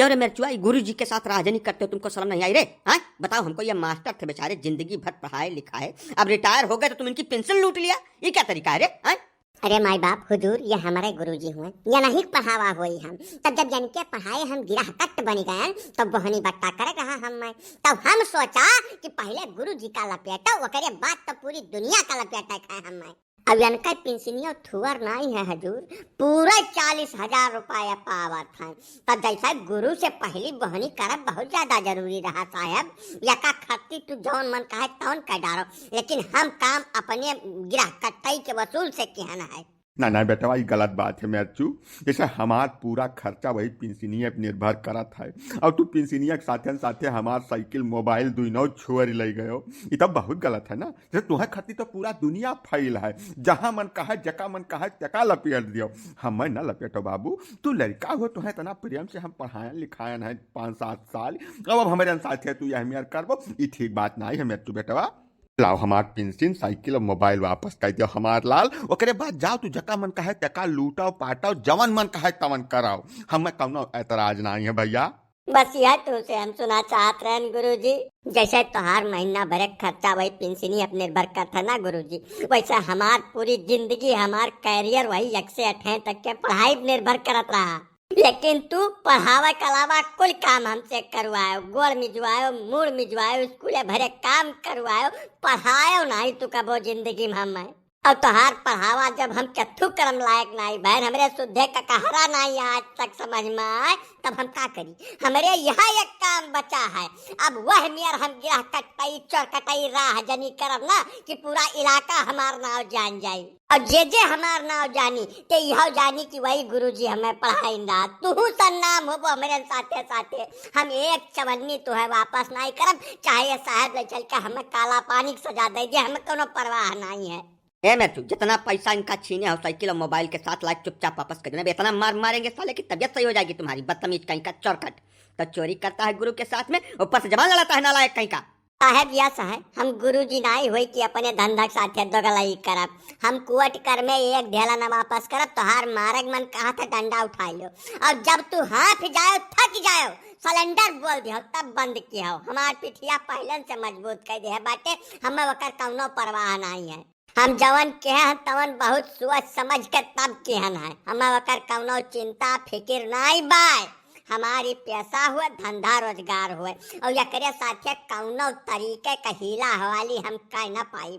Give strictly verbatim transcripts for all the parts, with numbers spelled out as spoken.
अरे मेरे चुआ, ये गुरु जी के साथ राहजनी करते हो, तुमको शर्म नहीं आई रे? हाँ, बताओ हमको, ये मास्टर थे बेचारे, जिंदगी भर पढ़ाए लिखाए, अब रिटायर हो गए तो तुम इनकी पेंशन लूट लिया, ये क्या तरीका है रे? हाँ? अरे माई बाप हुजूर, ये हमारे गुरु जी हुए, ये नहीं पढ़ावा हुई हम। तब जब इनके पढ़ाए हम गिरहकट बनी गए, तब बोहनी बट्टा करे रहा हम मैं। तब हम सोचा कि पहले गुरु जी का लपेटा, ओकरे बाद तो पूरी दुनिया का लपेटा खाए हम मैं। अब इनका पेंशनिया थुअर नहीं है हुजूर, पूरा चालीस हजार रुपया पावत हैं। तब जैसे गुरु से पहली बोहनी करब बहुत ज्यादा जरूरी रहा साहब। यका खत्ती तू जौन मन कहे तौन कर डारो, लेकिन हम काम अपने गिरहकटई के वसूल से किहन है। ना, ना बेटवा, ई गलत बात है मेरचू। जैसे हमार पूरा खर्चा वही पेंशनिया पे निर्भर करत है, और तू पेंशनिया के साथे साथे हमार साइकिल, मोबाइल दुइनौ छोड़ ले गयो, ई तो बहुत गलत है ना। जैसे तुहे खातिर तो पूरा दुनिया फैल है, जहाँ मन कहे, जका मन कहे, तका लपेट दियो। हमें ना लपेटो बाबू, तू लड़का हो, तुहे इतना प्रेम से हम पढ़ायन लिखायन है पाँच सात साल, अब, अब हमारे साथे तू यह मेर करबो, ई ठीक बात नहीं है मेरचू बेटवा। लाओ हमार पेंशन, साइकिल और मोबाइल वापस कर दियो हमार लाल। ओकरे बाद जाओ तू जका मन कहे तका लूटाओ पाटाओ, जवन मन कहे तवन कराओ, हमें कौनो एतराज नहीं है भैया। बस यह तुमसे हम सुना चाहत रहन गुरुजी, जैसे तोहार महीना भरे खर्चा वही पेंशनी पर निर्भर करत है ना गुरुजी, वैसे हमार पूरी जिंदगी, हमार कैरियर वही एक से अठे तक के पढ़ाई पर निर्भर करत रहा। लेकिन तू पढ़ावे के अलावा कुल काम हमसे करवायो, गोड़ मिजवायो, मूड़ मिजवायो, स्कूले भरे काम करवायो, पढ़ायो नहीं तू कबो जिंदगी में हमें। और तोहार पढ़ावा जब हम कत्थू करम लायक नहीं भैन, हमरे सुद्धे ककहरा नहीं आज तक समझ में आए, तब हम का करी? हमरे यहाँ एक काम बचा है, अब वह मेर हम गिरहकटई, चोरकटई, राहजनी करब ना कि पूरा इलाका हमार नाव जान जाई। और जे जे हमार नाव जानी, ते इहो जानी कि वही गुरुजी हमें पढ़ाइन रहा। तुहू सन्नाम होबो हमरे साथे साथे। हम एक चवन्नी तुहे वापस नाई करब, चाहे ये साहब ले चल के हमें काला पानी के सजा दे दे, हमें कोनो परवाह नाई है। ए मेरचू, जितना पैसा इनका छीने हो साइकिल और मोबाइल के साथ, लाइक चुपचाप वापस कर देना। इतना मार मारेंगे साले की तबीयत सही हो जाएगी तुम्हारी, बदतमीज कहीं का, चोरकट। तो चोरी करता है गुरु के साथ में, ऊपर से जबान लड़ाता है नालायक कहीं का। साहेब, यस है, हम गुरुजी नाई होई कि अपने धंधा के साथे दोगलई करब। हम कुवट कर में एक ढेला न वापस करब, तोहार मारग मन कहा था डंडा उठाई लो। और जब तू हाफ जायो, थक जायो, सिलेंडर बोल दियो, तब बंद कियो। हमार पिठिया पहलन से मजबूत कर दे है बाटे, हमें ओकर कौनो परवाह नाई है। हम जवन कहे हैं तवन बहुत सोच समझ के तब कहन है, हमें ओकर कौनो चिंता फिकिर नाई बाय। हमारी पैसा हुए, धंधा रोजगार हुए, और एकरे साथे कौनो तरीके का हीला हवाली हम कर न पाई।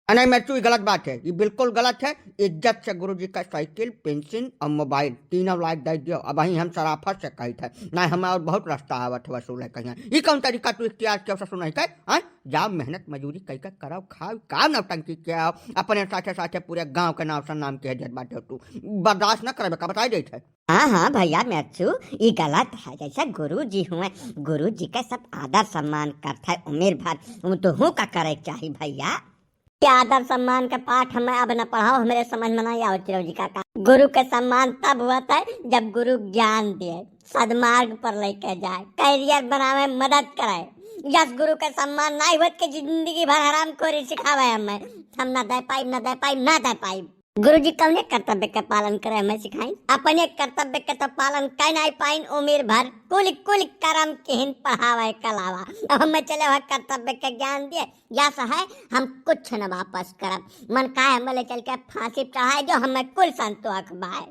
नहीं मेरचू, ई गलत बात है, ई बिल्कुल गलत है। इज्जत से गुरुजी का साइकिल, पेंशन और मोबाइल तीनों लाइक दे दियो। अब वहीं हम शराफत से कहित है, नहीं हमें और बहुत रास्ता आवत है वसूल है कहीं। ई कौन तरीका तू इख्तियार किया ससुर नहीं कर? हाँ? जाओ मेहनत मजूरी कई के करो, खाओ, का नौटंकी किया हो? अपने साथे साथे पूरे गांव के नाव से नाम के देत बाटे हो तू। बर्दाश्त न करबे का, बताई देत है। हाँ, हाँ भैया मेरचू, ई गलत है। जैसे गुरु जी हुए, गुरु जी के सब आदर सम्मान करत है उम्र भर, वो तुहू का करे के चाही भैया। ये आदर सम्मान के पाठ हमें अब न पढ़ाओ, हमरे समझ में नहीं आवत चिरौजी काका। गुरु के सम्मान तब होत है जब गुरु ज्ञान दे, सदमार्ग पर लेके जाए, कैरियर बनावे में मदद करे। यस गुरु के सम्मान नहीं होत के जिंदगी भर हरामखोरी सिखावे हमें। हम ना दे पाइब, ना दे पाइब, ना दे पाइब। गुरुजी कौने कर्तव्य के पालन करे हमें सिखाई? अपने कर्तव्य के तो पालन कर नहीं पाइन उम्र भर। कुल, कुल कर्म किहिन पढ़ावे के अलावा। अब हमें चले वह कर्तव्य के ज्ञान दिए, यस है, हम कुछ न वापस करब। मन काहे हमें ले चल के फांसी पे चढ़ाए जो हमें कुल संतोष बाय।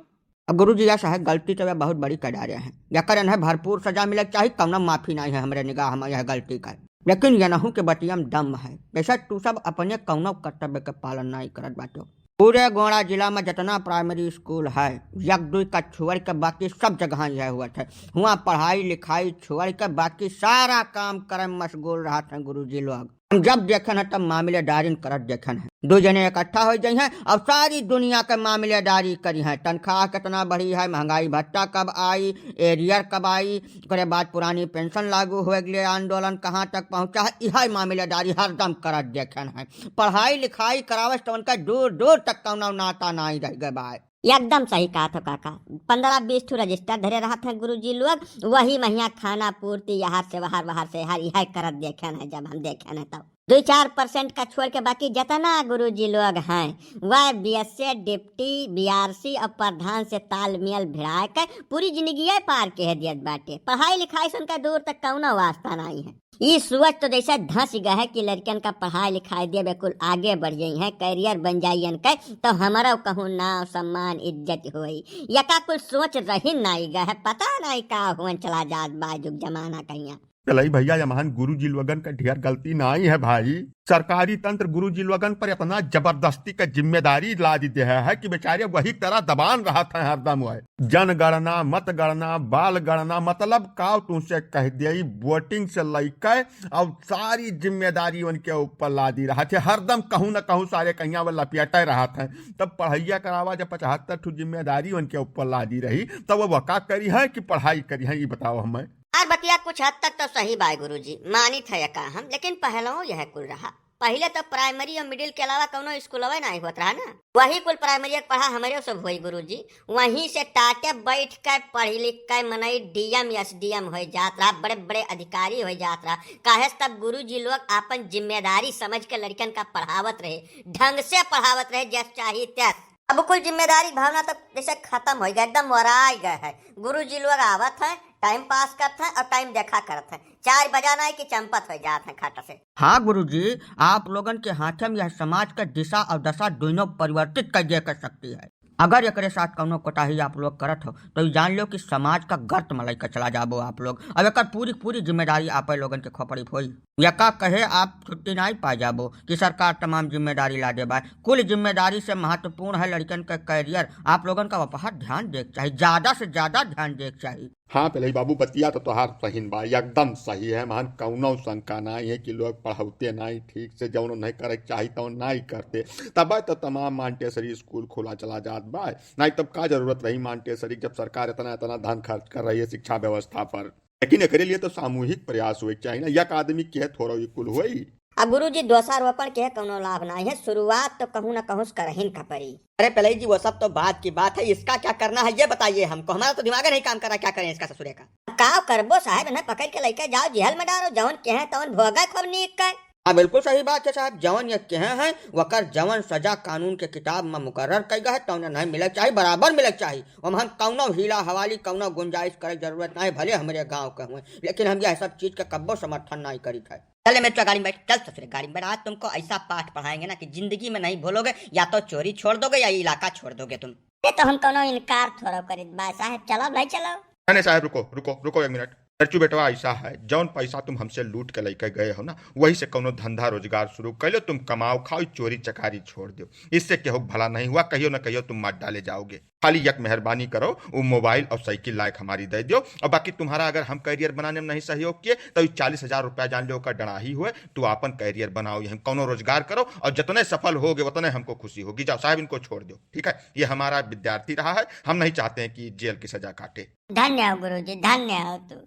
अब गुरुजी यस है, गलती तो वे बहुत बड़ी कर डारे हैं। यकर इन्हें भरपूर सजा मिले के चाही, कौनो माफी नहीं है हमरे निगाह में यह गलती का। लेकिन यनहू के बतिया में दम है, जैसे तू सब अपने कौनो कर्तव्य के पालन नहीं करत बाटो। पूरे गोंडा जिला में जितना प्राइमरी स्कूल है, एक दुई का छोड़ के बाकी सब जगह यह हुआ है। हुआ पढ़ाई लिखाई छोड़ के बाकी सारा काम करे में मशगूल रहत हैं गुरुजी लोग। हम जब देखेन है तब मामलेदारिन करत देखेन है। दो जने इकट्ठा हो जाइ हैं और सारी दुनिया के मामलेदारी करी हैं। तनख्वाह कितना बढ़ी है, महंगाई भत्ता कब आई, एरियर कब आई, ओकरे बाद पुरानी पेंशन लागू हो गए, आंदोलन कहाँ तक पहुँचा है, यह मामलेदारी हरदम करत देखेन है। पढ़ाई लिखाई करावे से तो उनका दूर दूर तक कौनो नाता नहीं रह गए बा। एकदम सही कहत हो काका, पन्द्रह बीस ठो रजिस्टर धरे रहत हैं गुरुजी लोग, वही महिया खाना पूर्ति यहाँ से वहाँ, वहाँ से हर यह करत देखेन है जब हम देखेन है तब। दुई चार percent का छोड़ के बाकी जितना गुरुजी लोग हैं, वह बीएसए, डिप्टी, बीआरसी और प्रधान से तालमेल भिड़ाए के पूरी जिंदगी पार कह दियत बाटे। पढ़ाई लिखाई से उनका दूर तक कौनो वास्ता नहीं है। ई सोच तो जैसे धंस गए है कि लड़कन का पढ़ाई लिखाई दे, बिल्कुल आगे बढ़ जाई है, career बन जाई इनके, तो हमारा कहूँ नाम सम्मान इज्जत होई। यका कुल सोच रही नाई गए है, पता नहीं का हुआ चला जात बा जुग जमाना कहिया। चलई भैया, यमहन गुरुजी लोगन का ढेर गलती नाई है भाई। सरकारी तंत्र गुरुजी लोगन पर इतना जबरदस्ती का जिम्मेदारी लाद दे है कि बेचारे वही तरह दबान रहत हैं हरदम। वह जनगणना, मतगणना, बाल गणना, मतलब का तुमसे कह दे, voting से लइके और सारी जिम्मेदारी उनके ऊपर लादी रहत है। हरदम कहूँ न कहूँ सारे कहिया वो लपेटे रहत हैं। तब पढ़ैया करावा जब पचहत्तर ठो जिम्मेदारी उनके ऊपर लादी रही, तब वो का करी है कि पढ़ाई करी है, ये बताओ हमें। यार बतिया कुछ हद तक तो सही बाय गुरुजी, मानित है का हम, लेकिन पहलवो यह कुल रहा। पहिले तो primary और middle के अलावा कौनो स्कूलवे नाई होत रहा ना। वही कुल primary के पढ़ा हमरे सब होई गुरुजी। वहीं से टाटे बैठ के पढ़ लिख के मनई डीएम, एसडीएम होई जात रहा, बड़े बड़े अधिकारी होई जात रहा। काहे से तब गुरुजी लोग आपन जिम्मेदारी समझ के लड़कन का पढ़ावत रहे, ढंग से पढ़ावत रहे, जस चाही तस। अब कुल जिम्मेदारी भावना तो जैसे खत्म हो गया, एकदम वराई गए है। गुरुजी लोग आवत हैं, time pass करत हैं और time देखा करत हैं। चार बजा नाई कि चंपत हो जात हैं खाट से। हाँ गुरुजी, आप लोगन के हाथे में यह समाज का दिशा और दशा दोनों परिवर्तित कर दे कर सकती है। अगर एकरे साथ कौनो कोताही आप लोग करत हो, तो ई जान लो कि समाज का गर्त में लइके चला जाबो आप लोग। अब एकर पूरी, पूरी जिम्मेदारी आप लोगन के खोपड़ी पे होई। यका कहे आप छुट्टी नाई पा जाबो कि सरकार तमाम जिम्मेदारी लादे बा। कुल जिम्मेदारी से महत्वपूर्ण है लड़कन के career। आप लोगन का वपहर ध्यान देक चाही, ज्यादा से ज्यादा ध्यान देक चाही। हाँ, पहले ही बाबू, बतिया तो तोहार सहीन बा, एकदम सही है। मान कौनो शंका नाई है कि लोग पढ़ौते नाई ठीक से, जौन नहीं करे के चाही तौन नाई करते। तब तो तमाम मांटेसरी स्कूल खोला चला जात बा, नाई तब का जरूरत रही मांटेसरी, जब सरकार इतना, इतना धन खर्च कर रही है शिक्षा व्यवस्था पर। लेकिन एकरे लिए तो सामूहिक प्रयास होए के चाही ना, एक आदमी के थोड़ा ई कुल होई। अब गुरुजी, दोषारोपण के कौनो लाभ नाई है, शुरुआत तो कहूँ न कहूँ से करहिन का पड़ी। अरे पलई जी, वो सब तो बाद की बात है, इसका क्या करना है ये बताइए हमको, हमारा तो दिमाग नहीं काम कर रहा, क्या करें इसका ससुरे का। अब का करबो साहब, इन्हें पकड़ के लेके जाओ जेल में डालो, जौन कहे तौन भोगे खूब नीक के। हाँ, बिल्कुल सही बात है साहब, जौन ये कहे हैं, वकर जौन सजा कानून के किताब में मुकर्रर कई गए है, तौन नहीं मिले के चाही, बराबर मिले के चाही। हम, हम कौनो हीला हवाली, कौनो गुंजाइश करे के जरूरत नहीं, भले हमरे गाँव के हुए, लेकिन हम यह सब चीज के कब्बो समर्थन नहीं करी है। चल मेरे गाड़ी में बैठ, चल ससुरे गाड़ी में बैठ, आज तुमको ऐसा पाठ पढ़ाएंगे ना कि जिंदगी में नहीं भूलोगे, या तो चोरी छोड़ दोगे या इलाका छोड़ दोगे तुम। ये तो हम कौनो इनकार थोड़ा करित बा साहब, चलो भाई चलो। नहीं, नहीं साहब, रुको, रुको, रुको एक मिनट। चर्चू बेटवा, ऐसा है, जौन पैसा तुम हमसे लूट के लेके गए हो ना, वही से कौनो धंधा रोजगार शुरू कर लो, तुम कमाओ खाओ, चोरी चकारी छोड़ दो, इससे केहू के भला नहीं हुआ, कहियो ना कहियो तुम मार डाले जाओगे। खाली एक मेहरबानी करो, वो मोबाइल और साइकिल लायक हमारी दे दो, और बाकी तुम्हारा अगर हम career बनाने में नहीं सहयोग किए, तो ये चालीस हजार रुपया जान लो का डराही हुए, तू आपन career बनाओ, यहीं कौनो रोजगार करो, और जितने सफल होगे उतने हमको खुशी होगी। जाओ साहब, इनको छोड़ दो, ठीक है, ये हमारा विद्यार्थी रहा है, हम नहीं चाहते हैं कि जेल की सजा काटे। धन्य हो गुरुजी, धन्य हो तू,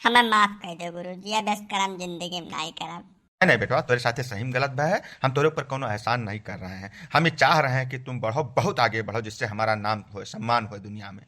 हमें माफ कर दे गुरुजी, अब ऐस करम जिंदगी में नहीं करम। नहीं, नहीं बेटवा, तोरे साथे सही में गलत भा है, हम तोरे ऊपर कोनो एहसान नहीं कर रहे हैं, हम ये चाह रहे हैं कि तुम बढ़ो, बहुत आगे बढ़ो, जिससे हमारा नाम होए, सम्मान होए दुनिया में।